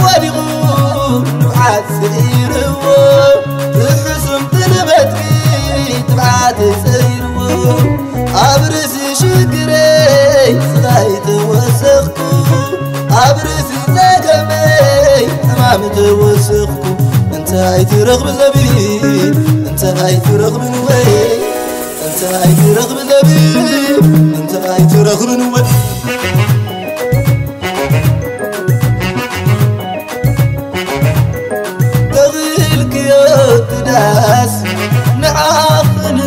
ወዲቑ ንብዓት ስዒርዎ፣ ብሕሱም ጥልመትኪ ትብዓት ጸይርዎ። ኣብ ርእሲ ሽግረይ ስቓይ ተወሰኽኩ፣ ኣብ ርእሲ ጸገመይ ሕማም ተወሰኽኩ። እንታይ ትረኽቢ ዘቢብ፣ እንታይ ትረኽቢ ንወይ፣ እንታይ ትረኽቢ ዘቢብ፣ እንታይ ትረኽቢ ንወይ። ተኺልክዮ ትዳስ ንዓኽን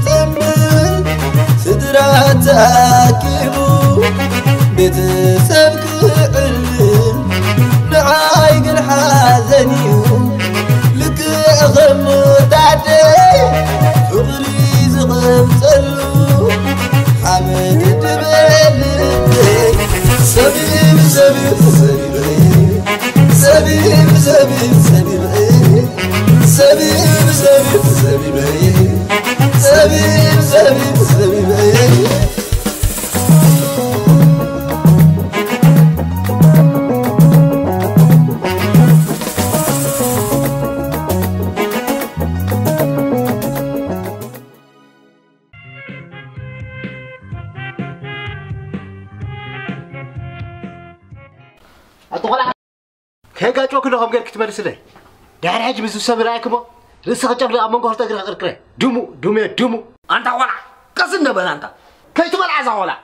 ጽምብል ስድራ ተኣኪቡ ቤተሰብ ክዕልል ንዓይ ግን ሓዘን እዩ። ልክዕ ከም ወዳደይ ፍቕሪ ዝቐምጸሉ ሓመድ ድበል ልበይ። ዘቢብ፣ ዘቢብ፣ ዘቢበይ። ዘቢብ፣ ዘቢብ፣ ዘቢበይ። ዘቢብ፣ ዘቢብ፣ ዘቢበይ። ዘቢብ፣ ዘቢብ፣ ዘቢበይ። ኣቶ ቆልዓ፣ ከጋጮክ ዶ ከም ገርክ ትመልስለይ? ድሕሪ ሕጂ ምስ ሰብ ርኣይክሞ ርእሲ ክጨፍልቕ ኣብ መንጎ ክልተ እግሪ ክቕርቅረ። ድሙ፣ ድሙ፣ ድሙ። ኣንታ ቆልዓ፣ ቀስ እንደ በል ኣንታ። ከይትበልዓ እዛ ቆልዓ።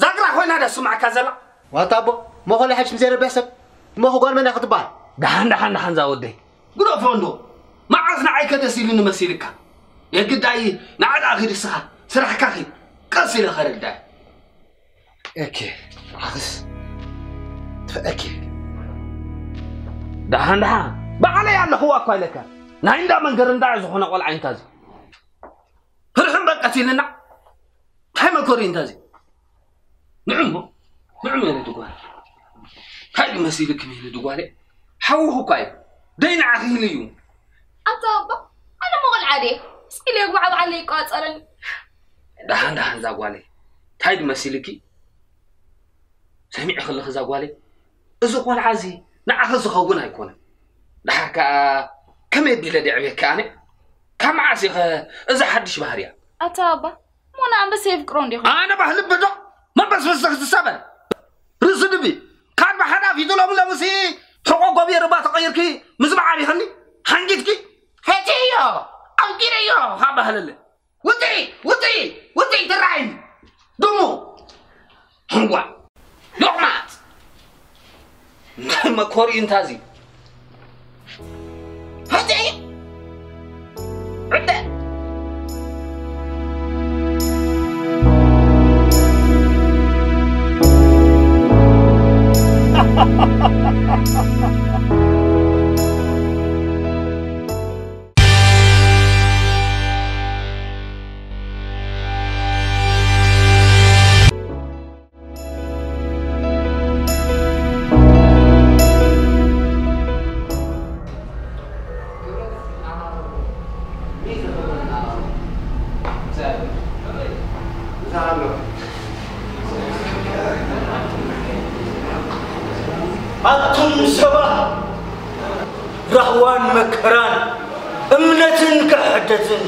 ዛግራ ኮይና ዳ ስማዕካ ዘላ። ዋታ ኣቦ፣ እሞ ኸለ ሕጂ ምስ ዘይረብሕ ሰብ፣ እሞ ኸ ጓል መን እያ ክትበሃል? ደሓን፣ ደሓን፣ ደሓን እዛ ወደይ። ግደፎ እንዶ። መዓስ ንዓይ ከ ደስ ኢሉኒ መሲልካ? የግዳይ ንዓኣ ኺድ እስኻ፣ ስራሕካ ኺድ። ቀስ ኢለ ኸረዳይ። እኪ፣ ዓኽስ። ትፈ-፣ እኪ። ደሓን፣ ደሓን። ባዕለይ ኣለኹዋ እኳ ኢለካ። ናይ እንዳ መንገር እንዳ ዝኾነ ቆልዓ እንታዚ። ህርሕም በቃ ትብልና። እንታይ መኮሪ እንታዚ። ንዑ እሞ፣ ንዑ ሜሪ ድጓል። እንታይ ድመሲልክ ሜሪ ድጓለ? ሓውኹ እኳ እዩ። ደይ ንዓኺ ኢሉ እዩ። ኣታ ኣባ፣ ኣነ መቆልዓ ድየ? ስቕ ኢለ የጉባዕባዓለይ ይቋጸረኒ። ደሓን፣ ደሓን እዛ ጓለይ። እንታይ ድመሲልኪ? ሰሚዐ ከለኺ እዛ ጓለይ፣ እዚ ቆልዓ እዚ ንዓኺ ዝኸውን ኣይኮነን። ደሓር ከኣ ከመይ ኣቢለ ደዕብየኪ ኣነ? ካብ መዓስ ኢኸ እዛ ሓድሽ ባህርያ? ኣታ ኣባ፣ እሞ ንኣንበሳ የፍቅሮ እንዲኹም? ኣነ ባህሊ ብዶ? መበስበስቲ ክትሰበን። ርእሲ ድቢ። ካብ ብሓዳፊቱ ሎሚ ሎምሲ ሕቆ ጎብየ ርባ ተቐይርኪ ምስ መዓቢኸኒ ሓንጊትኪ። ሕጂ እዮ፣ ኣንጊረ እዮ፣ ካብ ባህለለ። ውፅኢ፣ ውፅኢ፣ ውፅኢ ትረኣይኒ። ድሙ። ህዋ። ሎቕማጽ። እንታይ መኮሪ እንታዚ? ሕጂ። ዕደ። ኣቱም ሰባት፣ ራህዋን መከራን፣ እምነትን ክሕደትን፣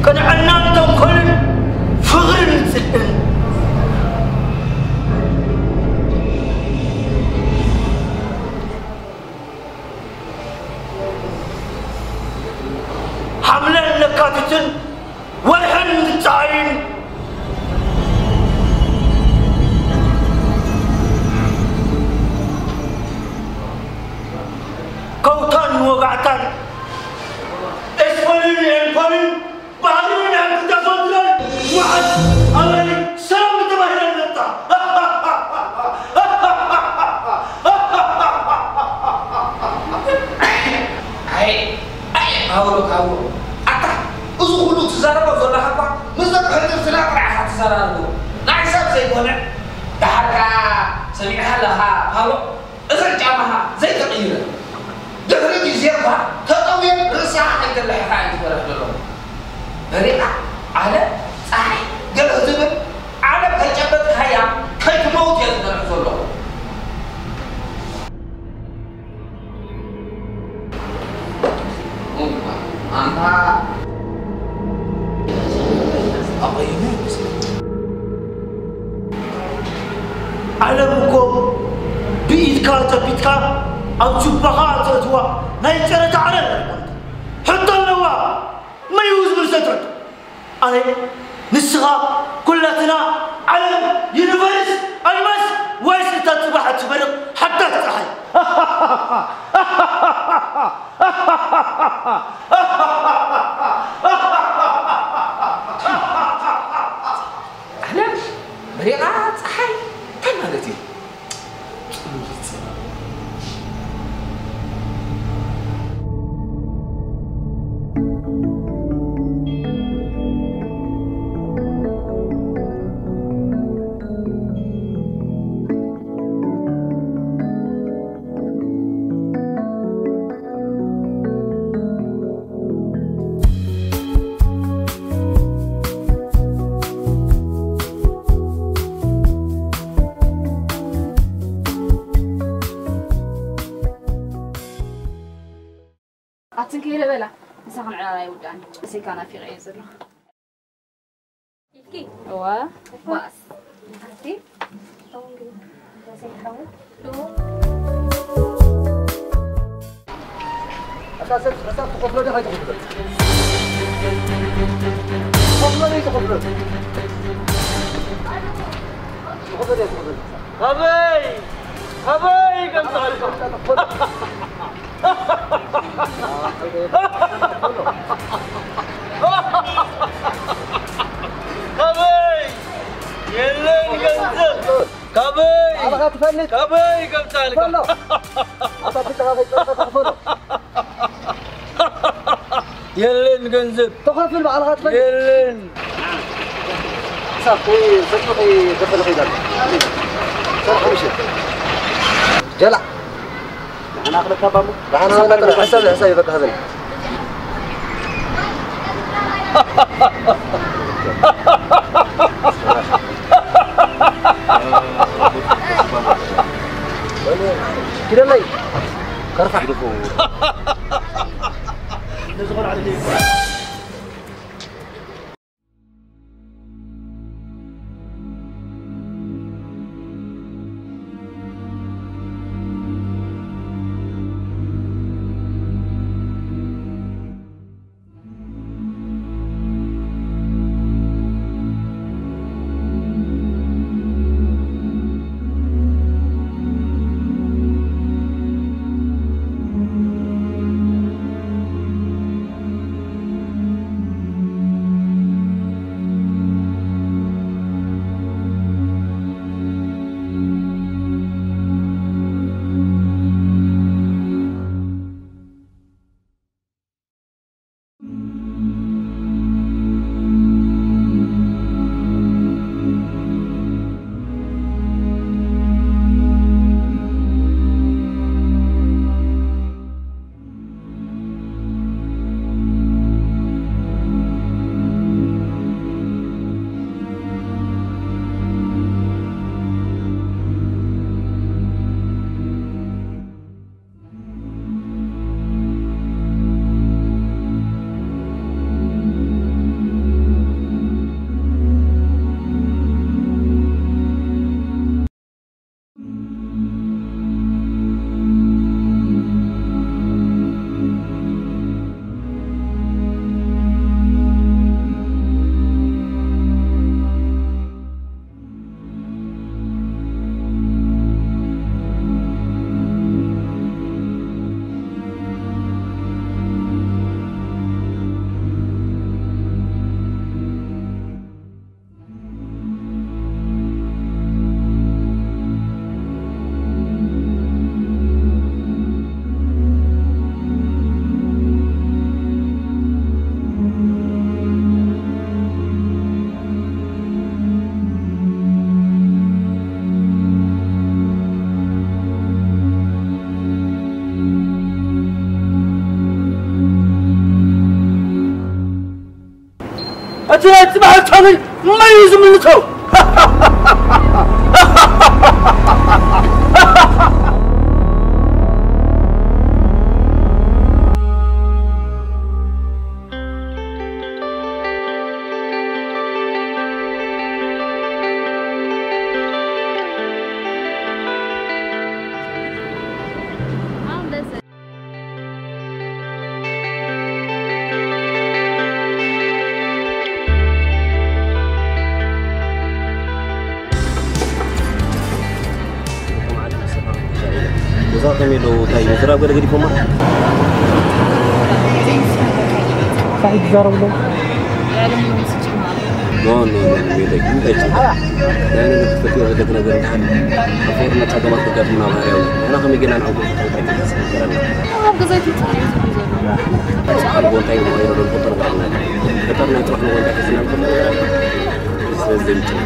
ቅንዕናን ተንኮልን ፍቕርን ጽልእን፣ ሓምለን ለካቲትን ወርሕን ምጽኣይን፣ ከውታን ወጋዕታን፣ ኤስፖልን ኤልፖልን ባህርን ኣንክተፈጥረን መዓስ ኣበይ ሰላም ተባሂለን መጣ? ኣይ፣ ኣይ፣ ፓውሎ፣ ፓውሎ። ኣታ፣ እዚ ኩሉ ትዛረቦ ዘለኻ እኳ፣ ምስ ደቂ ሕድርትና ጥራሕ ኢኻ ትዘራረቦ። ናይ ሰብ ዘይኮነ፣ ደሓር ከኣ ሰሚዕካ ኣለኻ፣ ፓውሎ። እዘን ጫማኻ ዘይተቐይረ፣ ድሕሪ ግዜ እኳ ተጠውየን ርእስኻ ከይተለሕኻ እየን ዝበላሕ ዘሎ። በሬታ፣ ዓለ፣ ኣቐይመ ይመስል። ዓለም እኮ ብኢድካ ጨቢጥካ ኣብ ጁባኻ ተእትዋ ናይ ጨረታ ዓለም ኣይኮነትን። ሕቶ ኣለዋ። መን እዩ ዝብል ሰብ ትረዱ? ኣነ፣ ንስኻ፣ ኩላትና፣ ዓለም፣ ዩኒቨርስ፣ ኣድማስ፣ ወይስ እታ ጽባሕ እትበርቕ ሓዳስ ጸሓይ? ዓለም፣ በሪቓ፣ ጸሓይ፣ እንታይ ማለት እዩ? ጽሉል ጽባሕ። ኣትን ከይደ በላ፣ ምሳኽን ዕላል ኣይውዳእን። እሰይካ ናፊቐ እየ ዘለኹ። ኢልኪ? እዋ። እኳስ። ኣቲ? ኣታ ሰብ፣ ሰብ ትኸፍሎ ዶ ኣይትኸፍሎ? ትኸፍሎ ዶ ኣይትኸፍሎ? ትኸፍሎ ዶ ኣይትኸፍሎ? ኣበይ? ኣበይ ከምጽኣልካ? ካበይ? የለን ገንዘብ። ካበይ? ባዕልኻ ትፈልጥ። ካበይ ከምጻልካ? ፈሎ። ኣታ ብልዕኻ ከይጸርፈ ትኽፈሎ። የለን ገንዘብ። ተኸፍል ባዕልኻ ትፈልጥ። የለን። ክሳብ ከይ-፣ ሰልፊ ከይገበለ ከይዳሉ። ሰልፊ ምሽት። ጀላዕ። ንዓና ክልተ ባሙ። ንዓና ክልተ ባሙ። ሕሳብ፣ ሕሳብ ይበቃ ሀዘን። ኪደለይ። ከርፋ። እቲ ናይ ጽባሕ ህጻነይ መን እዩ ዝምልሶ? እንታይ ምዝራብ ገለ ገዲፎማ? እንታይ ትዛረቡ ኣለዉ? ኖ፣ ኖ፣ ኖ፣ ኖ፣ ሜዳ ግን እንታይ ይችላል? ናይ ነገር ክትፈትዮ ዘለኪ ነገር እንተሃልዩ፣ ኣብ ፍቕርና ጸገማት ከጋጥሙና ባህርያዊ። ንሕና ከመይ ጌርና ንዓውቶ እንታይ ትሕስብ ይገረና? ኣብ ገዛ ኣይትውፅእ፣ ኣይትውፅእ ዘሎ። ቃል ጎንታይ ነው፣ ኣይረዶን ቁጥር ባልና። ገጠር ናይ ጽባሕ ነው፣ ጎንታይ ተስናል ቁጥር ባልና። ስለዚህ ዘይምችል።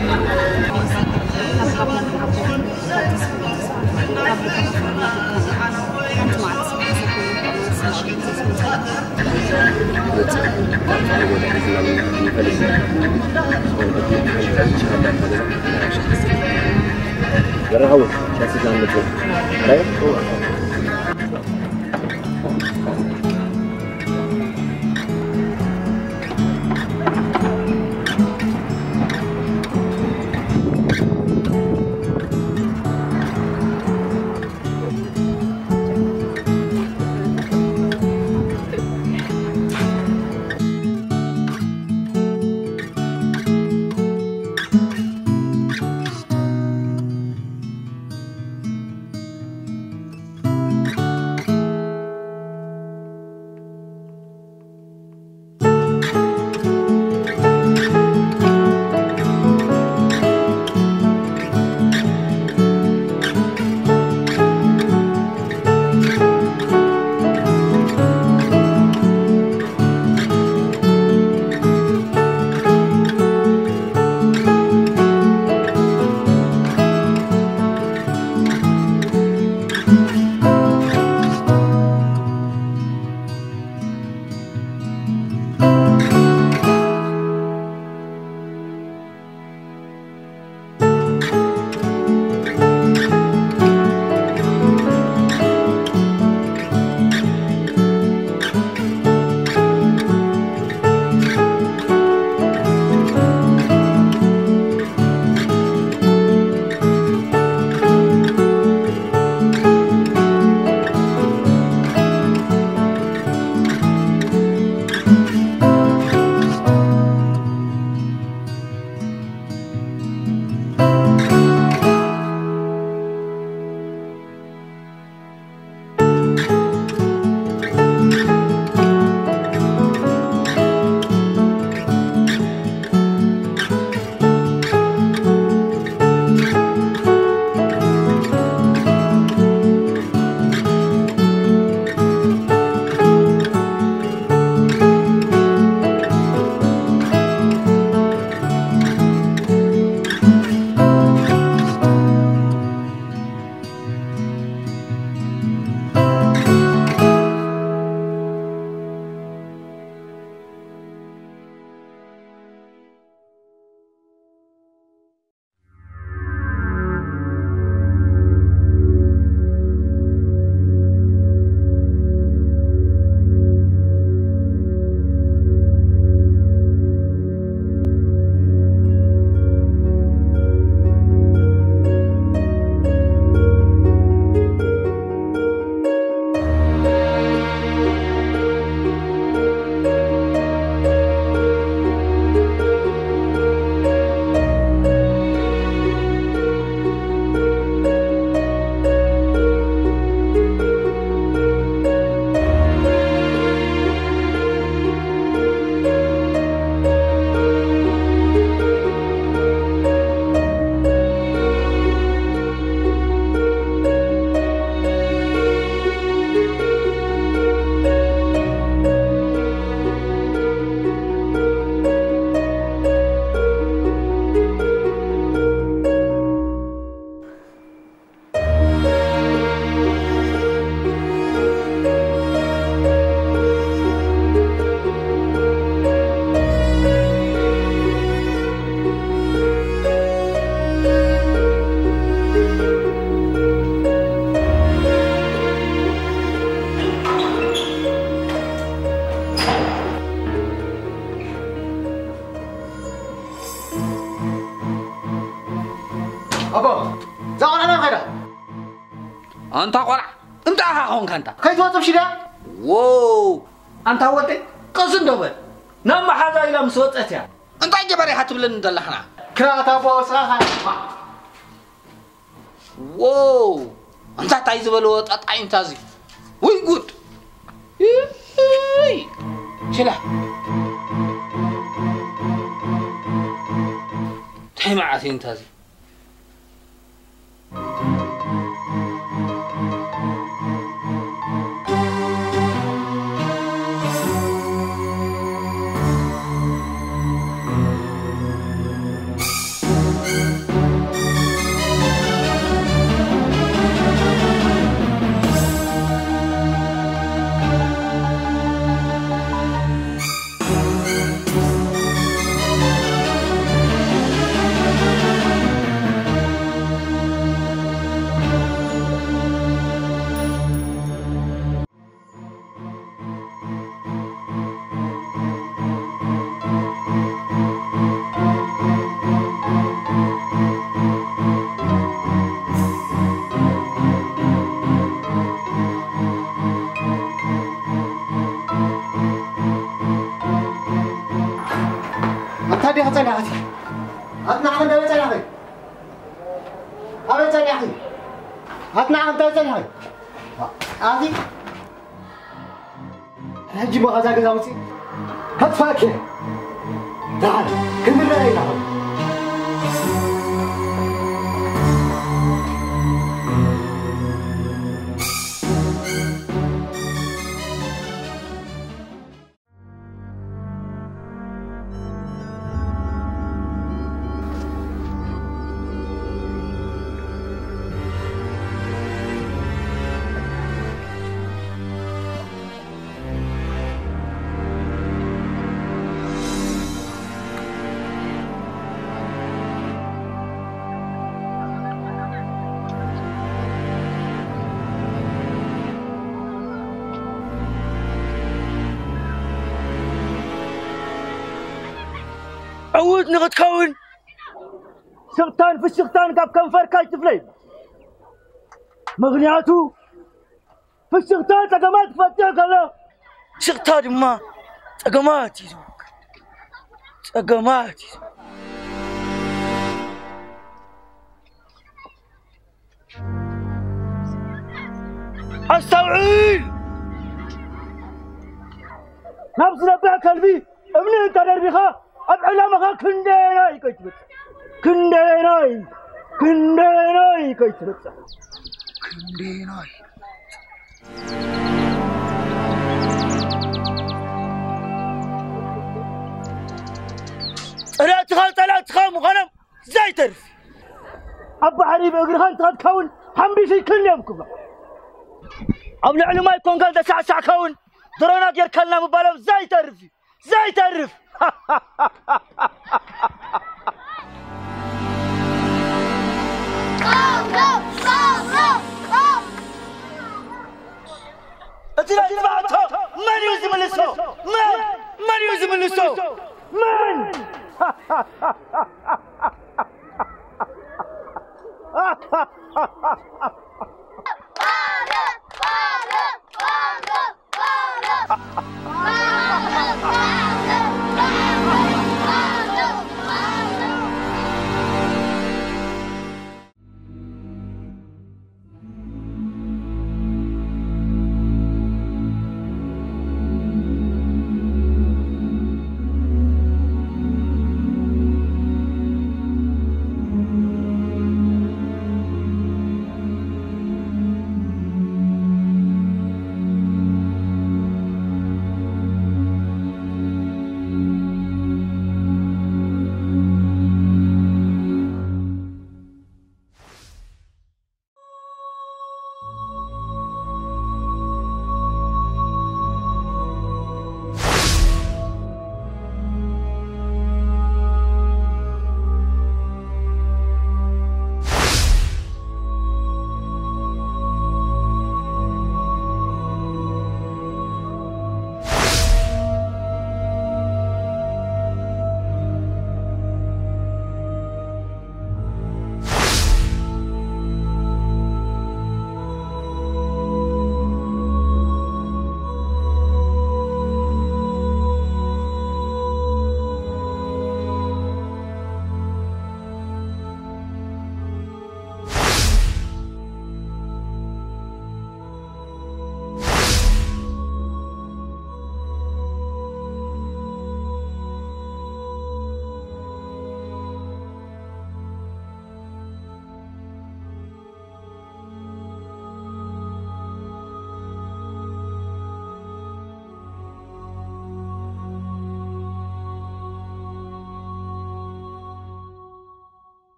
ኣቦ፣ እዛ ቆልዓ ናበይ ከይዳ? ኣንታ ቆልዓ፣ እንታይ ኢኻ ኾንካ ኣንታ? ከይትወጽእ ሽዳ? ዎው! ኣንታ ወደይ፣ ቀስ እንዶ በል። ናብ መሓዛ ኢላ ምስ ወጸት እያ። እንታይ ገበረ ኢኻ ትብለኒ ዘለኻ? ክራታ ቦስኻ። ዎው! ኣንታ ታይ ዝበልዎ ጣጣይ እንታ እዚ? ውይ ጉድ! እይ! ሽላ! እንታይ መዓት እዩ እንታ እዚ? ኣታ ዲኻ ጸኒሓት? ኣትናዕኸ እንደ በጸናኸ? ኣበይ ጸኒሕኺ? ኣትናዕኸ እንታይ ጸኒሕኺ? ኣቲ ሕጂ እሞ ኻዛ ገዛ ውፅእ። ከጥፋእኪ። ደሓን ክንረአ ኢና። ዕዉት ንኽትከውን ስቕታን ፍሽኽታን ካብ ከንፈርካ ኣይትፍለይ። ምኽንያቱ ፍሽኽታ ጸገማት ክፈትሕ ከሎ፣ ስቕታ ድማ ጸገማት እዩ ዝውክል። ጸገማት እዩ። ኣስተውዕል! ናብ ዝነብሕ ከልቢ እምኒ እንተደርቢኻ፣ ኣብ ዕላማኻ ክንደየናይ ከይትበጽሕ? ክንደየናይ? ክንደየናይ ከይትበጽሕ? ክንደየናይ? ጸላእትኻ ጸላእትኻ ምዃኖም ዘይተርፍ። ኣብ ባሕሪ ብእግርኻ እንተኸድካ እውን ሓምቢሽ ይክልዮም ክብሎ። ኣብ ልዕሊ ማይ ኮንካ እንተሳዕሳዕካ እውን ድሮና ጌርካልና ምባሎም ዘይተርፍ እዩ። ዘይተርፍ። እቲ ናይ ጥፍኣቶ መን እዩ ዝምልሶ? መን? መን እዩ ዝምልሶ? መን?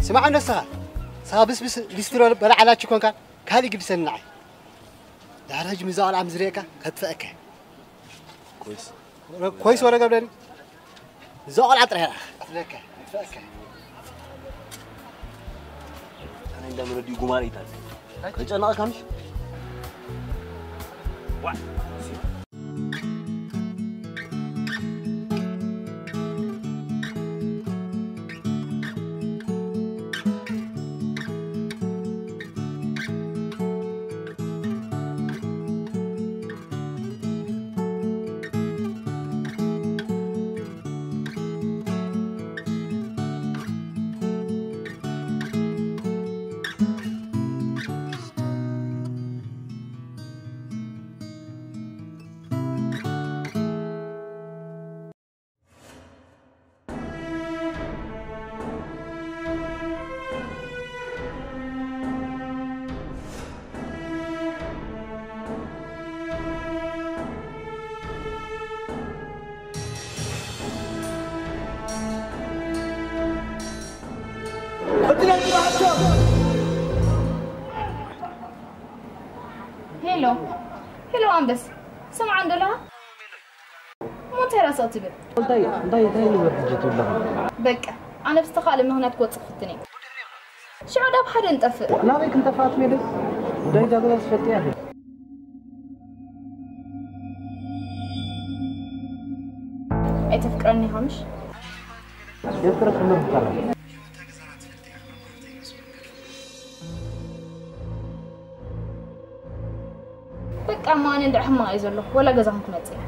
ስማዕ፣ ንስኻ ሳብስብስ ሊስትሮ በላዕላችሁ ኮንካ ካልእ ግድሰኒ ንዓይ። ድሕሪ ሕጂ ምዛ ቆልዓ ምዝርእየካ ከጥፍአካ። ኮይስ። ኮይስ ወረ ገብረኒ። እዛ ቆልዓ ጥራይ ኢኻ ቀትለካ፣ ቀትለካ። ኣነ እንደምረዲ ጉማሬ ይታል። ከጨነቕካ ምሽ? ዋ። ሄሎ፣ ሄሎ ኣንበስ፣ ስምዓ እንዶ ኣለኻ? እሞ እንታይ ራስቕ ትብል? እንታይ እንታይ እንታይ ንግበር ሕጂ ትብለኻ? በቃ፣ ኣነ ብዝተኻእለ ምኽንያት ክወጽእ ክፍትን እየ። ሽዑ ዳብ ሓደ ንጠፍእ። ናበይ ክንጠፍኣት ሜደይ? ዳይዛ ገዛ ዝፈልጥ እያ። ኣይተፍቅረኒ ኢኻ ምሽ? የፍቅረክ ክምር ብታላ። በቃ፣ እሞ ኣነ እንድዒ ሕማቕ እየ ዘለኹ፣ ወላ ገዛኹም ክመጽእ እየ።